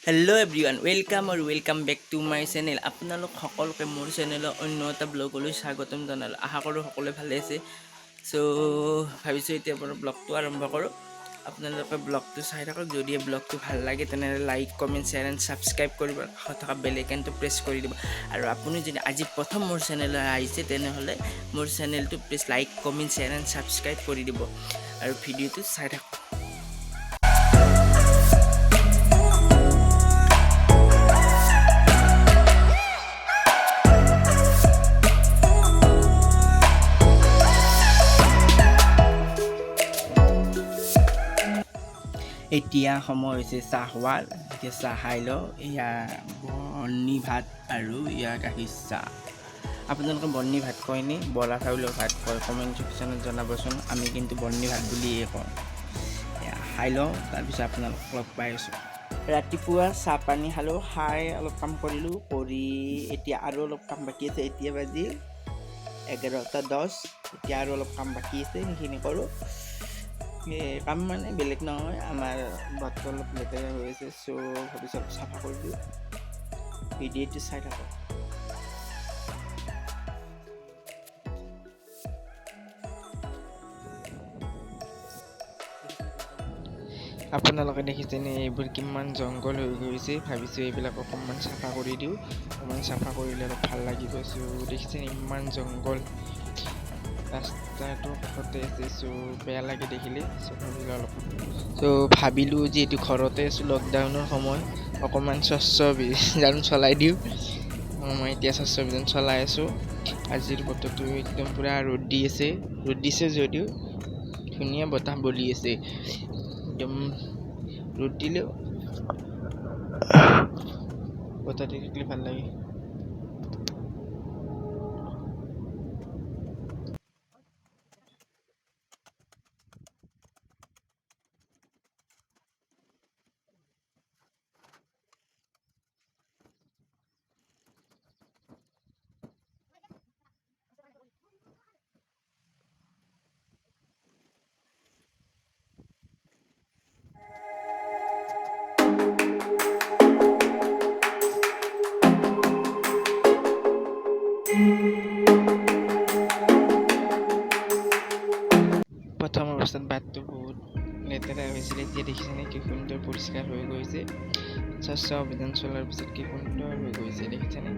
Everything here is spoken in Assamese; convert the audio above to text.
হেল্ল' এভৰিৱান, welcome আৰু welcome back to my channel. আপোনালোক সকলোকে মোৰ চেনেলৰ অন্য এটা ব্লগলৈ স্বাগতম জনালোঁ। আশা কৰোঁ সকলোৱে ভালে আছে। চ' ভাবিছোঁ এতিয়াৰ পৰা ব্লগটো আৰম্ভ কৰোঁ। আপোনালোকে ব্লগটো চাই থাকক। যদি এই ব্লগটো ভাল লাগে, তেনেহ'লে like, comment, share and subscribe কৰিব, কাষত থকা বেল আইকনটো প্ৰেছ কৰি দিব। আৰু আপুনি যদি আজি প্ৰথম মোৰ চেনেললৈ আহিছে, তেনেহ'লে মোৰ চেনেলটো please like, comment, share and subscribe কৰি দিব আৰু ভিডিঅ'টো চাই থাকক। এতিয়া সময় হৈছে চাহ খোৱাৰ। এতিয়া চাহ খাই লওঁ। এয়া বৰ্ণি ভাত আৰু এয়া গাখীৰ চাহ। আপোনালোকে বৰ্ণি ভাত কয়নে বৰা চাউলৰ ভাত কয়, কমেণ্ট ছেকশ্যনত জনাবচোন। আমি কিন্তু বৰ্ণি ভাত বুলিয়ে কওঁ। এয়া খাই লওঁ, তাৰপিছত আপোনালোকক লগ পাই আছোঁ। ৰাতিপুৱা চাহ পানী খালোঁ, খাই অলপ কাম কৰিলোঁ, কৰি এতিয়া আৰু অলপ কাম বাকী আছে। এতিয়া বাজিল 11টা 10। এতিয়া আৰু অলপ কাম বাকী আছে, সেইখিনি কৰোঁ। এই কাম মানে বেলেগ নহয়, আমাৰ বাটটো অলপ লেতেৰা হৈ আছে। চ' ভাবিছোঁ অলপ চাফা কৰি দিওঁ। ভিডিঅ'টো চাই থাকক। আপোনালোকে দেখিছেনে, এইবোৰ কিমান জংঘল হৈ গৈছে? ভাবিছোঁ এইবিলাক অকণমান চাফা কৰি দিওঁ। অকণমান চাফা কৰিলে অলপ ভাল লাগিব। চ' দেখিছেনে, ইমান জংঘল, ৰাস্তাটোৰ কাষতে আছে। চ' বেয়া লাগে দেখিলে। চ' ভাবিলোঁ অলপ, চ' ভাবিলোঁ যিহেতু ঘৰতে আছোঁ, লকডাউনৰ সময়, অকণমান স্বচ্ছ অভিযান চলাই দিওঁ। মই এতিয়া স্বচ্ছ অভিযান চলাই আছোঁ। আজিৰ বতৰটো একদম পূৰা ৰ'দ দি আছে। ৰ'দ দিছে যদিও ধুনীয়া বতাহ বলি আছে। একদম ৰ'দ দিলেও বতাহ দি থাকিলে ভাল লাগে। প্ৰথম অৱস্থাত বাটটো বহুত লেতেৰা হৈছিল। এতিয়া দেখিছেনে, কি সুন্দৰ পৰিষ্কাৰ হৈ গৈছে। স্বচ্ছ অভিযান চলাৰ পিছত কি সুন্দৰ হৈ গৈছে, দেখিছেনে?